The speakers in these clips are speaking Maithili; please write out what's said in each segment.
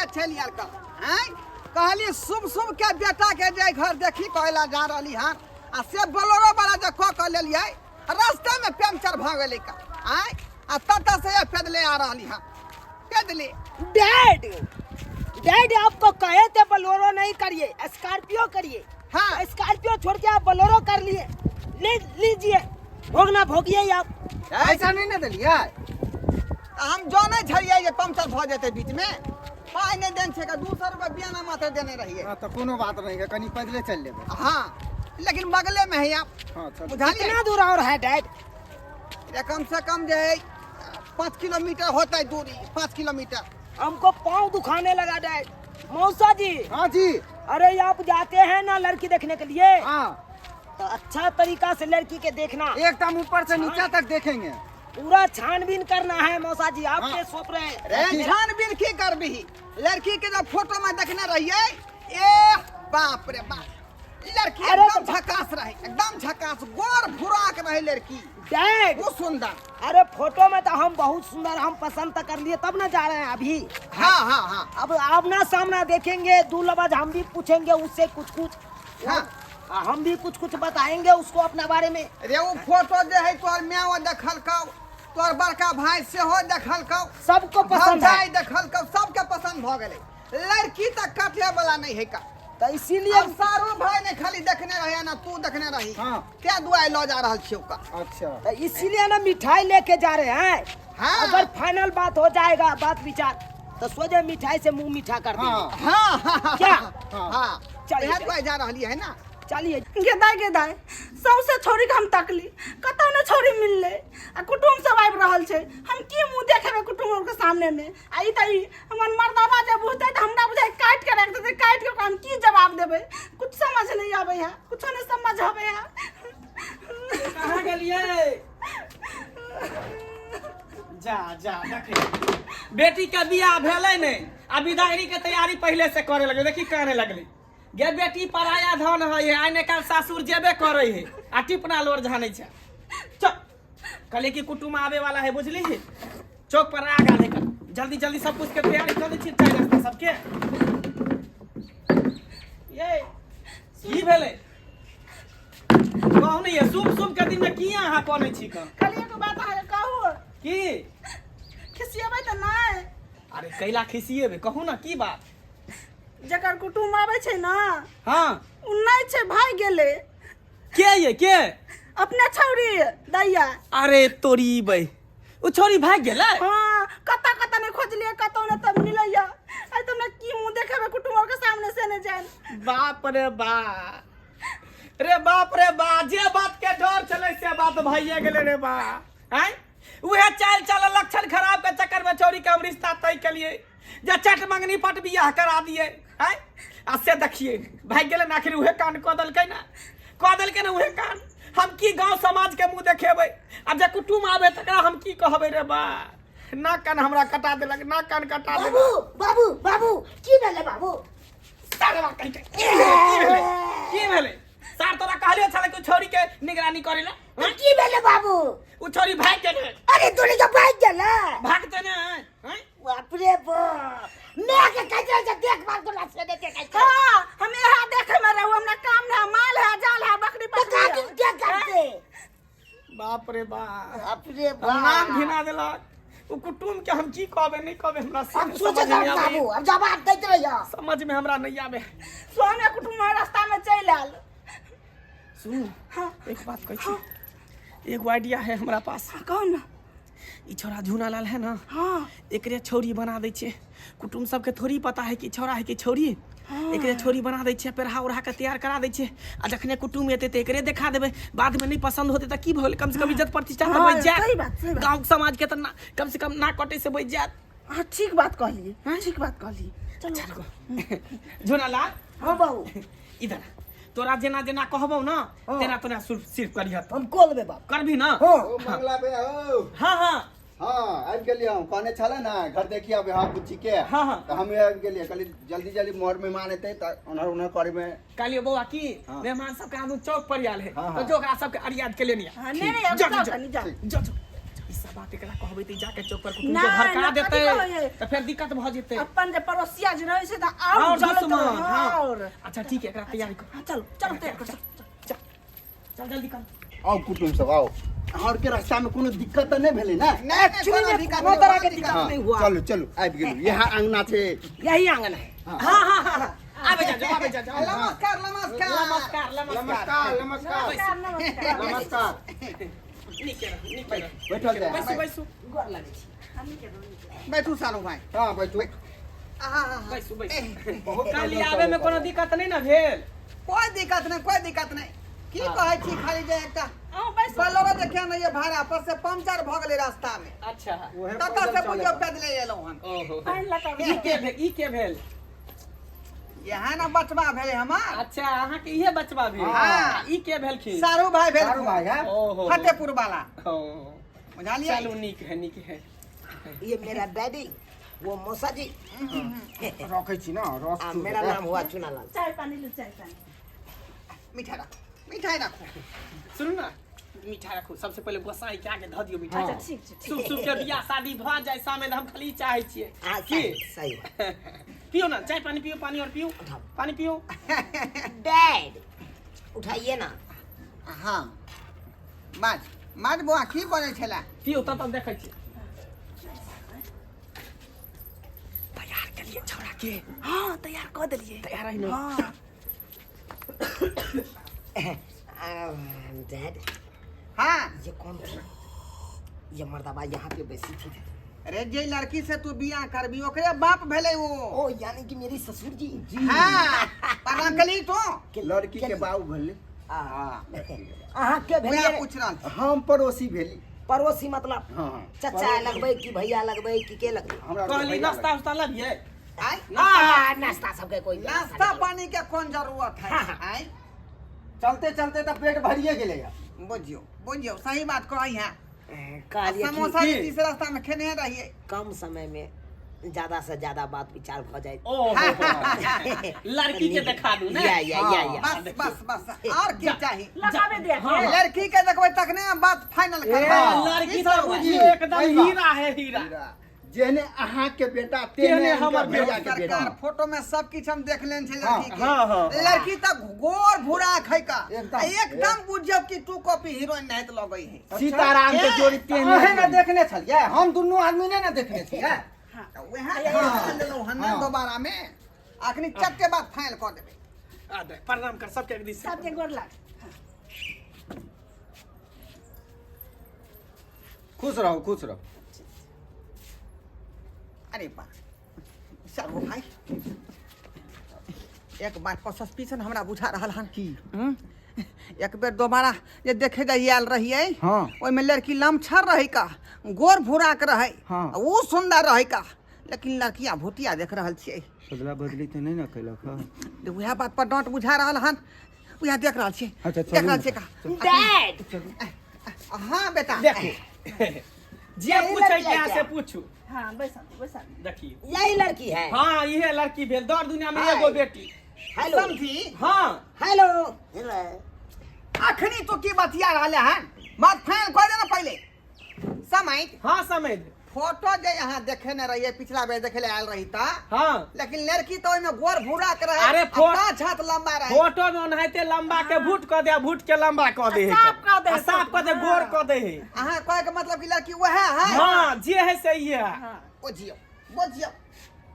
चलि आयल कऽ आँय। कहली शुभ शुभ के बेटा के जे घर देखी कहला जा रहली हन, आ से बोलेरो वाला जे कऽ कऽ लेलियै, रास्ते में पंचर भऽ गेलै का आँय, आ ततऽ से पैदले आ रहली हन पैदले। डैड डैड, आपको कहे थे बोलेरो नहीं करिए, स्कॉर्पियो करिए। हाँ। स्कॉर्पियो छोड़ के आप बोलेरो कर लिए। ले लीजिए, भोगना भोगिए आप। पैसा नहीं ना देलियै? हम जानै छलियै जे पंचर भऽ जेतै बीच में, पाइ नहि देने छै, 200 रुपया बियाना मात्र देने रहियै। हाँ, तऽ कोनो बात नहीं है, कनी पैदले चलि लेबै। हाँ, लेकिन बगले में है आप। हाँ, चलू। बुझलियै? कितना दूर और है डैड? रे कम से कम जे है 5 किलोमीटर होता है दूरी, 5 किलोमीटर। हमको पाँव दुखाने लगा डैड। मौसा जी। हाँ जी। अरे आप जाते हैं ना लड़की देखने के लिए? हाँ। तो अच्छा तरीका से लड़की के देखना, एकदम ऊपर से नीचा तक देखेंगे, पूरा छानबीन करना है मौसा जी, आपके हाँ। सौंप रहे हैं। रे छानबीन की करबी, लड़की के जब फोटो में देखने रहिए, ए बाप रे बाप, लड़की अरे एकदम तो झकास रहे, एकदम झकास, गोर भुराक रहे लड़की। डैड। बहुत सुंदर। अरे फोटो में तो हम बहुत सुंदर, हम पसंद तो कर लिए तब ना जा रहे हैं अभी। हाँ, हाँ, हाँ। अब आमना सामना देखेंगे, दो लफ्ज हम भी पूछेंगे उससे कुछ कुछ। हाँ। हम भी कुछ कुछ बताएंगे उसको अपना बारे में। रे वो फोटो जे है तोहर माय देखलकौ, तोहर बड़का भाई सेहो देखलकौ, सबको पसंद है। भौजाई देखलकौ, सबके पसंद भ गेलै। लड़की तऽ काटे वाला नहीं है का। तो इसीलिए अब सारू भाई ने खाली देखने रहे ना तू देखने रही। हाँ। क्या दुआई ल जा रहल छियौ का। अच्छा। तो इसीलिए ना मिठाई लेके जा रहे हैं। हाँ। अगर फाइनल बात हो जाएगा, बात विचार, तो सोझे मिठाई से मुंह मीठा कर देंगे। हाँ। हाँ, हाँ, हाँ, क्या? हाँ, हाँ। चलिए, इएह चलिए। दुआई जा रहली है ना। चलिए। गेदाय गेदाय सौंसे छौड़ी के हम तकली, कतौ ने छौड़ी मिललै, आ कुटुम सब आबि रहल छै, हम की मुँह देखेबै कुटुम के सामने में? आ ई तऽ ई हमर मर्दाबा जे बुझतै तऽ हमरा बुझाइ काटि के राखि देतै, काटि के ओकरा हम की जवाब देबै? कुछ समझ नहि आबै है, कुछो नहि समझ आबै है। कहाँ गेलियै? जा जा देखी, बेटी के बियाह भेलै नहि आ विदागरी के तैयारी पहिले से करे लगलै। देखी काने लगलै गे, बेटी पराया धन है, आइ ने काल सासुर जेबे करे है, आ टिपना लोर जानै छै। चल कहलिए कि कुटुम आवे वाला है, बुझली? चौक पर आ गेल है, जल्दी जल्दी सब कुछ के तैयारी कर दै छी, चाय नाश्ता सबके। ये की भेलै कहू ने? ये शुभ शुभ के दिन में किया अहाँ कनै छी कऽ? खाली एगो बात अहाँके कहू। की? खिसियेबै तऽ नहि? अरे कैला खिसियेबै, कहू ना की बात। जकर कुटुम आबै छै ने, हाँ, ओ नहि छै, भागि गेलै। के ये के? अपने छौड़ी दैया। अरे तोरी बै, ओ छौड़ी भागि गेलै? हाँ, कतऽ कतऽ नहि खोजलियै, कतौ नहि तब मिलैया। आइ तऽ हमरा की मुँह देखेबै कुटुम के सामने से नहि जान। बाप रे बाप रे बाप रे बा, जे बात के डर छलै से बात भइए गेलै रे बा। आँय, उहे चाल चाल लक्षण खराब के चक्कर में छौड़ी के हम रिश्ता तय केलिए जे चट मंगनी पट बियाह करा दिए। आँय, आ से देखिए भागि गेलै ने, आखिर उहे कांड कऽ देलकै ने, कऽ देलकै ने उहे कांड। हम की गांव समाज के मुंह देखेबै? आ जे कुटुम आबे तकरा हम की कहबै रे बा? नाक कान हमरा कटा देलक, नाक कान कटा देलक। बाबू बाबू बाबू, की भेलै बाबू? सारवा कहि के की भेलै, की भेलै, की भेलै सार? तोरा कहलियो छलै कि छौड़ी के निगरानी करे ला। तो की भेलै बाबू? उ छौड़ी भागि गेलै। अरे तोरी के भागि गेलै? भागते ने हैं। बाप रे बाप, मैं के कहै छै देखभाल तोरा से नहीं देखै छै। हाँ, हम यहाँ देखे में रहू, हमरा काम नहीं है, माल है, जाल है, बकरी तो बकरी है। का दिन देख करते? बाप रे बाप, बाप रे बाप, नाम घिना देलक। उ कुटुम के हम की कहबै नहीं कहबै, हमरा से अब सोचे समझ में आबैए। बाबू, अब जवाब दैत रहियो, समझ में हमरा नहीं आबे। सोने कुटुम रास्ता में चलि आयल। सुनू। हाँ। एक बात कहै छी, एगो आइडिया है हमरा पास। हाँ, कहू ना। ई छौड़ा झूना लाल है ना? हाँ। एकरे छौड़ी बना दै छै। कुटुम सबके थोड़ी पता है कि छौड़ा है कि छौड़ी। एकरे छौड़ी बना दै छै, पेरहा उड़हा के तैयार करा दै छै, आ जखने कुटुम एतै तऽ एकरे देखा देबै। बाद में नहीं पसंद होतै तऽ की भऽ गेलै? कम से कम इज्जत प्रतिष्ठा तऽ हाँ, बचि जायत। सही बात, सही बात। गाँव समाज के तऽ ना कम से कम ना कटे से बचि जायत। हाँ, ठीक बात कहलिए, ठीक बात कहलिए, चलो। झूना लाल। हाँ बाबू। इधर आ। तोरा जेना जेना कहबौ ना, हाँ। तेना तेना सिर्फ सिर्फ करिह। हम कऽ लेबै बाप। करबी ना? हाँ। ओ मंगला बे हो। हाँ हाँ। हाँ, आबि गेलियै हम। कहने छलै ने घर देखी आबे हाँ बुच्ची के। हाँ, हाँ। तऽ हम आबि गेलियै, कहली जल्दी जल्दी मोर मेहमान एतै तऽ ओनहर ओनहर करे में। कहलियो बौआ की हाँ। मेहमान सबके आदमी चौक पर आयल है, हाँ, तो हाँ। जो ओकरा सबके अरियाद के लेनी। हाँ, नहीं नहीं, अब जो जाओ जो कनी, जाओ। जो जो ई सब बात एकरा कहबै त जाके चौक पर कुटुम के नहि, भड़का नहि, देतै कथी कहबै? त फेर दिक्कत भऽ जेतै। अपन जे पड़ोसिया जे रहै छै तऽ आओर और जलत दुश्मन, हाँ। और अच्छा ठीक है, एकरा तैयारी कर। हाँ, चलो चलो तैयार कर, चलो। चल चल जल्दी कर। आउ कुटुम सब आउ। अहाँ के रास्ता में कोनो दिक्कत तऽ नहि भेलै ने? नहि, एक्चुअली कोनो में दिक्कत कोनो नहि, तरह के कोनो दिक्कत हाँ, नहीं हुआ। चलू चलू आबि गेलू। यहाँ अंगना छै। यही आंगन है। हाँ हाँ हाँ हाँ, आबे जा जाओ, आबे जा जाओ। नमस्कार नमस्कार नमस्कार नमस्कार। नमस्कार नमस्कार नमस्कार। नमस्कार। नीके रहू, नीके रहू। बैठल जाय। बैसू बैसू। गोर लगे छी। बैठू सारू भाई। हाँ बैठू। आहा, हा, हा। बैसू बैसू। बहुत काल्हि आबे में कोनो दिक्कत नहीं ना भेल? कोई दिक्कत नहीं, कोई दिक्कत नहीं। की हाँ। कहै छी खाली जे एकटा अहूँ बैसू। बोलेरो देखिया नहीं ये भाड़ा पर से पंचर भऽ गेलै रास्ता में। अच्छा। उहे ततऽ पैदल से चलै बुझियौ पड़ल। पैदले एलहुँ हन। ओहो। पानि लऽ कऽ ई के भेल? ई के भेल? इएह ने बचबा भेलै हमार। अच्छा, अहाँ के इहे बचबा भेल? हाँ। ई के भेलखिन? सारू भाई भेल। सारू भाई है। ओहो। फतेहपुर वाला। ओ। बुझलियै? चलू नीक है, नीक है। ये मेरा डैडी, वो मौसा जी। रखै छी ने रस। आ, मेरा नाम हुआ चुनालाल। चाय पानी लू, चाय पानी। मिठाई राखू, मिठाई राखू। सुनू ना, मिठाई राखू। सबसे पहिले गोसाई के आगे धऽ दियौ मिठाई। अच्छा ठीक छै, ठीक। शुभ शुभ के बियाह शादी भऽ जाय सामने, हम खाली चाहै छियै। हाँ, की सही सही बात। पियो ना चाय पानी पियो, पानी और पियो। उठाओ। पानी पियो। डैड उठाइए ना। हाँ बाज बाज बौआ, की बजै छलै? पियो तब तब देखै छियै। तैयार केलियै छौड़ा के? हाँ तैयार कऽ देलियै। तैयार है ने? हाँ। डैड। हाँ। ये कौन थी? ये मर्दाबा यहाँ पे बैसी थी। अरे जे लड़की से तू बियाह करबी ओकरे बाप भेलै ओ। ओ यानी कि मेरी ससुर जी। हाँ, प्रणाम केली तू? लड़की के बाबू भेलै। हाँ, अहाँ के वएह भेलियै? पूछ रहल छी। हम पड़ोसी भेली। पड़ोसी मतलब? हाँ हाँ। चचा लगबै कि भैया लगबै कि के लगबै? हमरा कहली भैया नाश्ता उस्ता लबियै? आय आ, नाश्ता सबके कोई नाश्ता पानी के कोन जरूरत है? हाँ। आय चलते चलते तऽ पेट भरिए गेलै। बुझियौ बुझियौ, सही बात कहै है। कहलियै कि समोसा की? लिट्टी से रास्ता में खेने रहिए। कम समय में ज्यादा से ज्यादा बात विचार भ जाए। ओहो, लड़की के देखा दू ने। या या या या। बस बस बस, और की चाही? लगाबे दे। हाँ। लड़की के देखबै तखने हम बात फाइनल करबै। लड़की की तऽ सब बुझियौ एकदम सही बात। हीरा है, हीरा। जेहने अहाँ के बेटा तेहने तेहने हमर हमर भैया के बेटा। सरकार फोटो में सब किछु हम देख लेने छै लड़की के। हाँ, हाँ। लड़की तऽ गोर भूरा है का एकदम। एकदम बुझियौ कि टू कॉपी हीरोइन नाहित लगै है। सीताराम के जोड़ी तेहने। अहें ने देखने छलियै? हम दुनू आदमी ने देखने छियै। तऽ वएह देख लेलहुँ हन ने दोबारा में, अखनी चट्टे बात फाइनल कऽ देबै। आ दे, प्रणाम कर सबके एक दिस से। सबके गोर लाग। खुश रहू खुश रहू। अरे बा सारू भाई, एक बात पर सस्पिशन हमरा बुझा रहल हन। की? एक बेर दोबारा जे देखे जाइए आयल रहियै। हाँ। ओहिमे लड़की लमछर रहै का, गोर भूरा के रहै। हाँ। ओ सुंदर रहै का, लेकिन लड़किया भुतिया देख रहल छियै। बदला बदली तऽ नहि ने केलक? जे उएह बात पर डांट बुझा रहल हन, उएह देख रहल छियै। अच्छा, देख चलू रहल ने। छियै का। डैड। हाँ बेटा। देखू, जे यही पूछै लड़की के है अहाँ क्या? से पूछू। हाँ बैसा बैसा। देखियौ। यही लड़की है। हाँ, इहे लड़की भेल। दर दुनिया में हाय। एगो बेटी। हेलो। समझी। हाँ। Hello hello. अखनी तो की बतिया रहल हन? बात फाइनल कर देना पहले समय। हाँ समझ। फोटो जे यहाँ देखे ने रहिए पिछला बेर देखे ले आयल रही ता, हाँ। लेकिन लड़की तो ओहिमे गोर भूरा के रहे अरे आ पाँच हाथ लंबा रहे। फोटो में ओनाहिते लंबा के भूट कऽ दे आ भूट के लंबा कऽ दे है। साफ कऽ दे है। आ साफ कऽ दे, गोर कऽ दे है। अहाँ कहे के मतलब कि लड़की वएह है? हाँ, जे है सही है। हाँ। बुझियौ बुझियौ,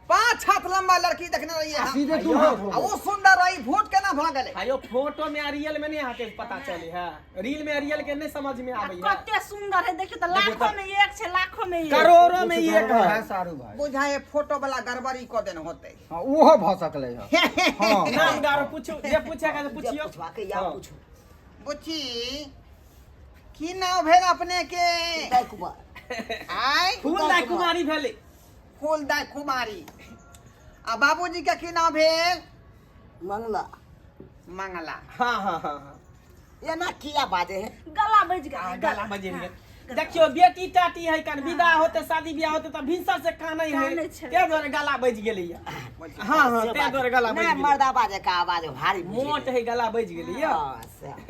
पाँच हाथ लंबा लड़की देखने रहिए हम। सीधे दू हाथ हो आ ओ सुंदर रही, भूट केना भऽ गेलै? आयो फोटो में आ रियल में नहीं अहाँके पता चले है। रील में आ रियल के नहीं समझ में आ आबै है। कते सुंदर है देखियो तऽ, लाखों में एक छै, लाखों में एक। करोड़ों में एक है। सारू भाई। बुझाए फोटो वाला गड़बड़ी कऽ देने होतै। हाँ, ओहो भऽ सकलै है। हाँ। नाम गारो पूछू, जे पूछेगा से जे पूछियो। पूछवा के या हाँ। पूछू। बुच्ची, की नाम भेल अपने के? उदय कुमार। आय? फूल दाई कुमारी भेलै। फूलदाय कुमारी। आ बाबूजी के की नाम भेल? मंगला। मंगला। हाँ हाँ हाँ हाँ। ये ना किया बाजे है? गला बज गया। आ, गला बजे है। देखियो बेटी टाटी है कन विदा होते, शादी बियाह होते तऽ भिनसर से कानै है। कानै छै। ते दुआरे गला बजि गेलैया। हाँ हाँ, से ते बात। दुआरे गला बजि नहीं गेलै। मर्दा बाजे का आवाज भारी बुझे। मोट है, गला बजि गेलैया। हाँ, से बात।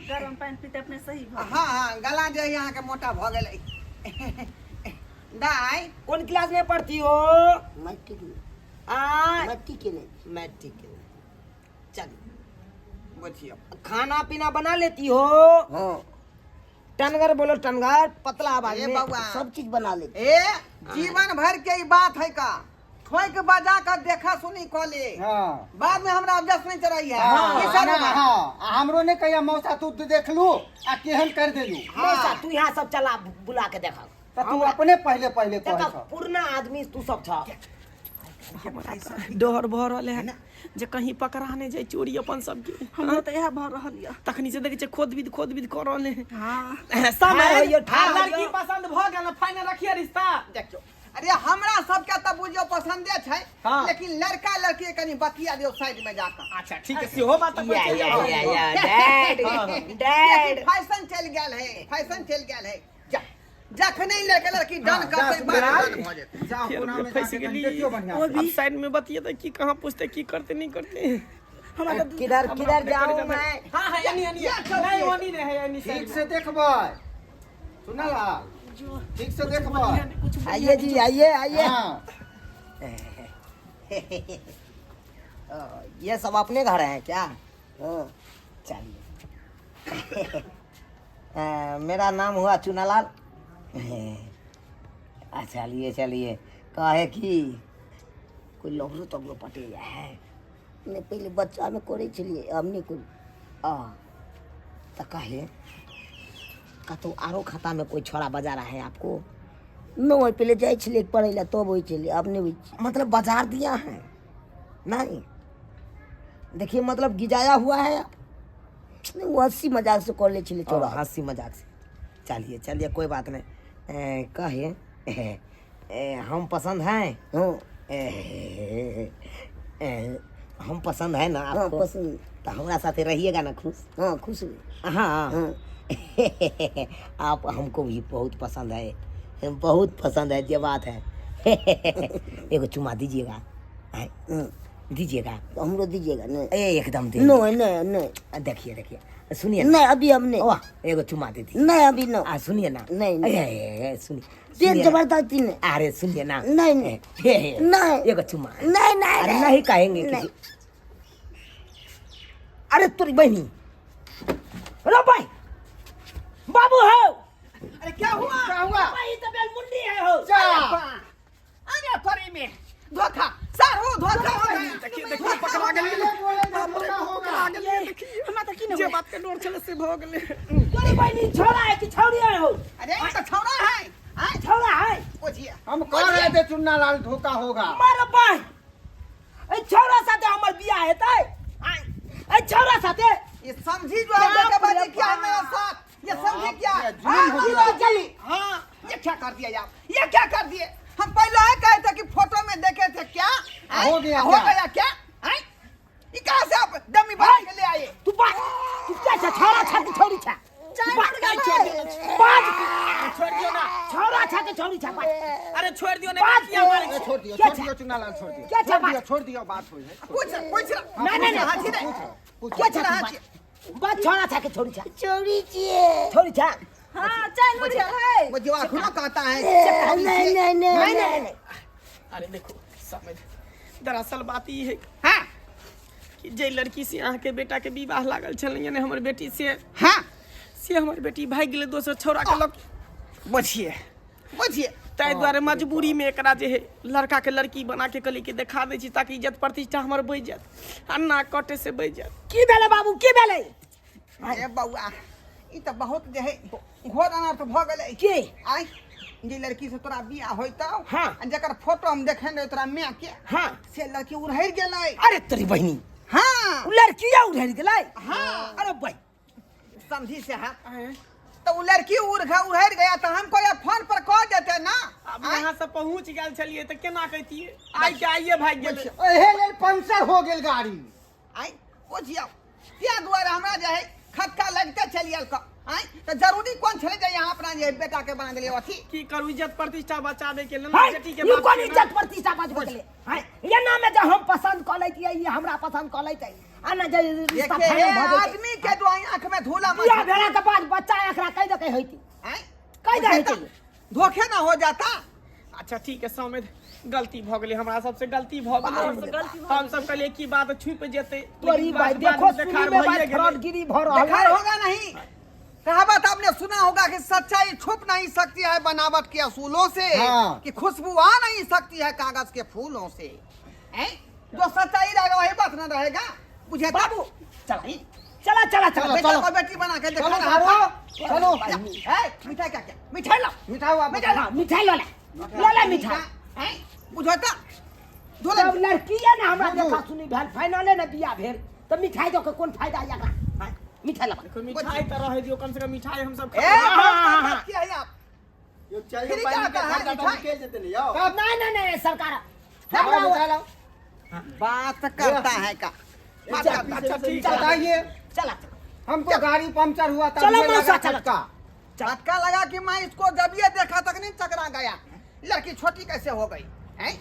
गरम पानि पीते अपने सही भऽ हाँ हाँ, गला जे है अहाँके मोटा भऽ गेलै। दाई कौन क्लास में पढ़ती हो? मैट्रिक में। आ मैट्रिक के नहीं। मैट्रिक के। चलिए बुझियो। खाना पीना बना लेती हो? हाँ। टनगर बोलो, टनगर, पतला आवाज ए में। बउआ। सब चीज बना लेती। ए जीवन भर के ई बात है का, ठोक बजा कर देखा सुनी कऽ ले। हाँ। बाद में हमरा ऑब्जेक्शन नहीं चढ़ाई है। हाँ, की सर ना, बा? हाँ, आ हमरो ने कहिया मौसा तू तो देखलू आ केहन कर देलू। मौसा तू यहाँ सब चला बुला के देखा। त तू अपने पहले पहले कहै देखा छौ। पुरना आदमी तू सब छ। डर भऽ रहल है जे कहीं पकड़ा नहि जाय चोरी अपन सबके। हमरा तऽ इएह भऽ रहल यऽ। तखनी से देखै छियै खोद बीद खोद बीद कऽ रहल है। हाँ। समय होइयो, ठाढ़ लड़की होइयो। पसंद भऽ गेल, फाइनल रखिए रिश्ता। देखियौ, अरे हमरा सबके तऽ बुझियौ पसंदे छै। हाँ। लेकिन लड़का लड़की के कनि बतिया दियौ साइड में जाकर। अच्छा ठीक है, सेहो बात तऽ या कोइ या चलि या जाउ। या डैड डैड फैशन चलि गेल है, फैशन चलि गेल है। जखने लड़का लड़की डन करतै बात डन भऽ जेतै। जा कोना में फँसि जाके कनि गेली। देखियौ बढ़िआँ से। अब साइड में बतिये की कहाँ पूछते की करते नहीं करते। हमरा तऽ किधर किधर जाऊं मैं? हाँ हाँ यानी यानी नहीं ओनी नहीं है यानी ठीक से देखबै सुनला, ठीक से देखबै। आइए जी, आइए आइए। हाँ। ये सब अपने घर हैं क्या? हाँ। चलिए। मेरा नाम हुआ चुनालाल। चलिए चलिए। कहे कि कोई लौरो तगड़ो पटे है? नहीं, पहले बच्चा में करे छलिए, अब नहीं कोई। आ तो कहे कतौ आरो खाता में कोई छोड़ा बजा रहा है आपको? नहीं, पहले जाइ छलिए पढ़ै ला तब होइ छलिए, अब नहीं होइ छै। मतलब बाजार दिया है नहीं? देखिए मतलब गिजाया हुआ है आप। नहीं, वो हंसी मजाक से कर ले छलिए थोड़ा थोड़ा। हंसी मजाक से। चलिए चलिए कोई बात नहीं। कहे हम पसंद हैं? हाँ। हम पसंद है ना हाँ, आपको? पसंद। तो हमारा साथे रहिएगा ना खुश? हाँ खुश। हाँ। हाँ। आप हमको भी बहुत पसंद है, बहुत पसंद है, ये बात है। एगो चुमा दीजिएगा। दीजिएगा। हमरो दीजिएगा नहीं? ए एकदम दे। नहीं नहीं नहीं। देखिए देखिए सुनिए ना। नहीं अभी हम नहीं। वाह एगो चुमा दे दीजिए। नहीं अभी नहीं। आ सुनिए ना। नहीं, नहीं। ए, ए, ए, सुनिए। पेट सुनिए। जबरदस्ती नहीं। अरे सुनिए ना। नहीं, नहीं। ए, ए, नहीं। एगो चुमा। नहीं, नहीं, अरे नहीं। नहीं कहेंगे नहीं। किसी। अरे तोरी बहनी रो भाई बाबू हो। अरे क्या हुआ? क्या हुआ? भाई तो बेलमुंडी है हो। जा। अरे तोरी में धोखा सारू धोखा हो गया। देखिए देखिए पकड़ा गेलै। हमरा तऽ की जे नहि बात के डर छलै से भऽ गेलै। तोरी बहनी छोड़ा है कि छौड़ी है हो? अरे ये तो छौड़ा है। आय छोड़ा है। पूछिए। हम कह रहे थे चुन्ना लाल धोखा होगा। मारो भाई ए छोड़ा साथे हमर बियाह हेतै। ए छोड़ा साथे ये समझी जो है धोखेबाजी किया है मेरे साथ, ये समझी क्या? ये जुल्म हो हाँ, गया। जी, हाँ, ये क्या कर दिया यार, ये क्या कर दिए? हम पहले ही कहे थे कि फोटो में देखे थे क्या? हो गया हो क्या? गया क्या? आय? ये कहाँ से आप डमी बना के ले आए? तू बात तू क्या छा छोड़ा छा कि छौड़ी छा? चाय छोड़ दियो। बाज छोड़ दियो ना। छोड़ा छा कि छौड़ी छा? बाज। अरे छोड़ दियो ना। बात किया मारे? छोड़ दियो, क्या छोड़ दियो चुन्ना लाल, छोड़ दियो। क्या छोड़ बात? दियो, छोड़ दियो, बात हुई है। पूछ पूछ। नहीं, नहीं, नहीं। हाँ, ठीक है। पूछ। क्या छा तू बाज? बाज छोड़ा छा कि छौड़ी छा? चोरी छिए। छौड़ी छा। हाँ चाय उड़ गेल है। वो जो अखनो कहता है। नहीं नहीं नहीं नहीं नहीं नहीं। अरे देखो समझ, दरअसल बात ई है हाँ कि जे लड़की से अहाँ के बेटा के विवाह लागल छलै यानी हमर बेटी से, हाँ से हमर बेटी भागि गेलै दोसर छौड़ा के लग। बुझिए बुझिए। ताहि दुआरे मजबूरी में एकरा जे है लड़का के लड़की बना के कहली कि देखा दै छी ताकि इज्जत प्रतिष्ठा हमर बचि जायत आ ना कटे से बचि जायत। की भेलै बाबू, की भेलै? अरे बउआ ई तऽ बहुत जे है घोर अनर्थ भऽ गेलै। की? आय जे लड़की से तोरा बियाह होइतौ, हाँ। आ जकर फोटो हम देखने रहियै तोरा माय के, हाँ। से लड़की उड़हरि गेलै। अरे तोरी बहिनी। हाँ। उ लड़किया उड़हरि गेलै? हाँ। अरे भाई समझी से हाँ। तो उ लड़की उड़हरि गया तो हमको ये फोन पर कह देते ना। अब यहाँ से पहुँच गेल छलियै तऽ केना कहितियै? आइ के आइए भागि गेलै। एहे लेल पंचर हो गेल गाड़ी। आय बुझियौ त्या दुआरे हमरा जे है खटका लगते चलि आयल क। आय तऽ जरूरी कोन छलै जे यहाँ अपना जे बेटा के बना देलियै अथी? की करू इज्जत प्रतिष्ठा बचाबे के लेल हाय, बेटी के ई बाप कोन के ना। इज्जत प्रतिष्ठा बचबै के लेल? हाय, ये नाम में जे हम पसंद कऽ लैतियै, ई हमरा पसंद कऽ लैतै। आ ना जे रिश्ता देखे फाइनल भऽ जैतै। आदमी के जो आँख में धूला मच बियाह भेला के बाद बच्चा एकरा कहि दऽ के होइतै। आय कहि दऽ बुझे होइतै। तऽ धोखे ना हो जाता। अच्छा ठीक है सौम्य, गलती भऽ गेलै, हमरा सबसे गलती भऽ गेलै। हम सब कहलियै की बात छुपि जेतै, तोरी लेकिन भाई बात देखो बाद में सुनी देखार में भइए भाई गेलै। फ्रॉडगिरी भऽ रहल देखार है। होगा नहीं। कहावत आपने सुना होगा कि सच्चाई छुप नहीं सकती है बनावट के असूलों से, हाँ। कि खुशबू आ नहीं सकती है कागज के फूलों से। हैं? जो सच्चाई रहेगा वही बात न रहेगा। बुझे बाबू चला चला चला चला। बेटा चलो। को बेटी बना के देखा चलो रहा बाबू, था। चलो। ए, मिठाई क्या क्या मिठाई लाओ। मिठाई वापस मिठाई हाँ, मिठाई लो ला लो ला मिठाई। हैं? बुझो तो धो ले। जब लड़की है ना हमरा बुझू। देखा सुनी भेल फाइनले ना बियाह भेल त मिठाई दऽ के कोन फायदा एकरा? हाँ, मिठाई लबा। देखो मिठाई तऽ रहै दियौ, कम से कम मिठाई हम सब ए, बात बात किया है आप? यो चाहिए फ्री पानी का के आता है खर्चा तो मिठाई। निकल जेतै ने यौ। नहीं नहीं नहीं सरकार हमरा हमरा मिठाई लाओ। बात करता है का बात करता है। अच्छा ठीक है। बताइए चला हमको गाड़ी पंचर हुआ था। चलो मौसा, चलो। झटका लगा कि मैं इसको जब ये देखा तक नहीं चकरा गया, लड़की छोटी कैसे हो गई हैं?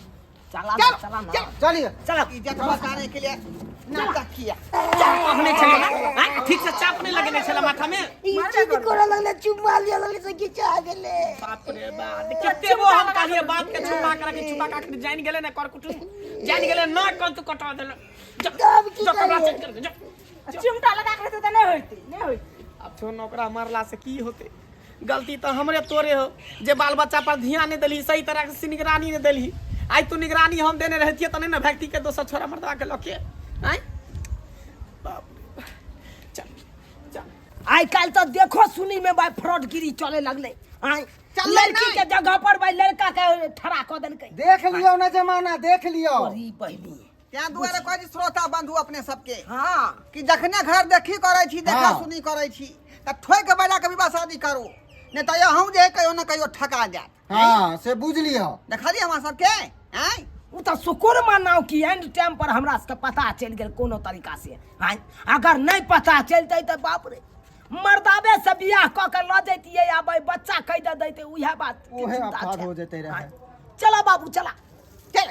चला चल, ना चला ना चल। चलिए चला। इज्जत बचाने के लिए नाटक किया। चाप नहि छलै ने आँय? ठीक से चाप नहि लगेने छलै माथा में। ई चीज करऽ लगलै, चुम्मा लिअ लगलै से खिचा गेलै। बाप रे बाप, कते वो हम कहलियै बात के छुपा के रखी, छुपा के आखिर जानि गेलै ने कर कुटुम जानि गेलै ना कल तू कटा देल। तब की जो कपड़ा करियै? चेंज कर दे, जो। चिमटा लगा के रहते तऽ नहि होइतै, नहि होइतै। आब छौ नौकरा मरला से की होतै? गलती तऽ हमरे तोरे हो जे बाल बच्चा पर ध्यान नहि देलही, सही तरह से निगरानी नहि देलही। आइ तू निगरानी हम देने रहतियै तऽ नहि ने भागती के दोसर छोरा मर्दवा के लऽ के। आँय बाप रे, चल चल। आइ काल्हि तऽ देखो सुनी में भाई फ्रॉडगिरी चले लगलै। आँय चललै लड़की नहि। के जगह पर भाई लड़का के ठड़ा कऽ देलकै। देख लियौ ना जमाना, देख लियौ। तोरी बहिनी त्या दुआरे कहै छी श्रोता बंधु अपने सबके हाँ कि जखने घर देखी करै छी, देखा हाँ। सुनी करै छी तऽ ठोकि बजा के विवाह शादी करू, नहि तऽ अहूँ जे कहियो ने कहियो ठका जायत। हाँ से बुझ लियौ। देखलियै हमरा सबके? आँय ओ तऽ शुक्र मनाउ कि एंड टाइम पर हमरा सबके पता चलि गेल कोनो तरीका से। आँय अगर नहि पता चलतै तऽ बाप रे मर्दाबे से बियाह कऽ के लऽ जैतियै आ भाई बच्चा कहि दऽ दैतै, उएह बात के उहे चिन्ता अपराध छै। हो जेतै रहै। आँय, चला बाबू चला। चल।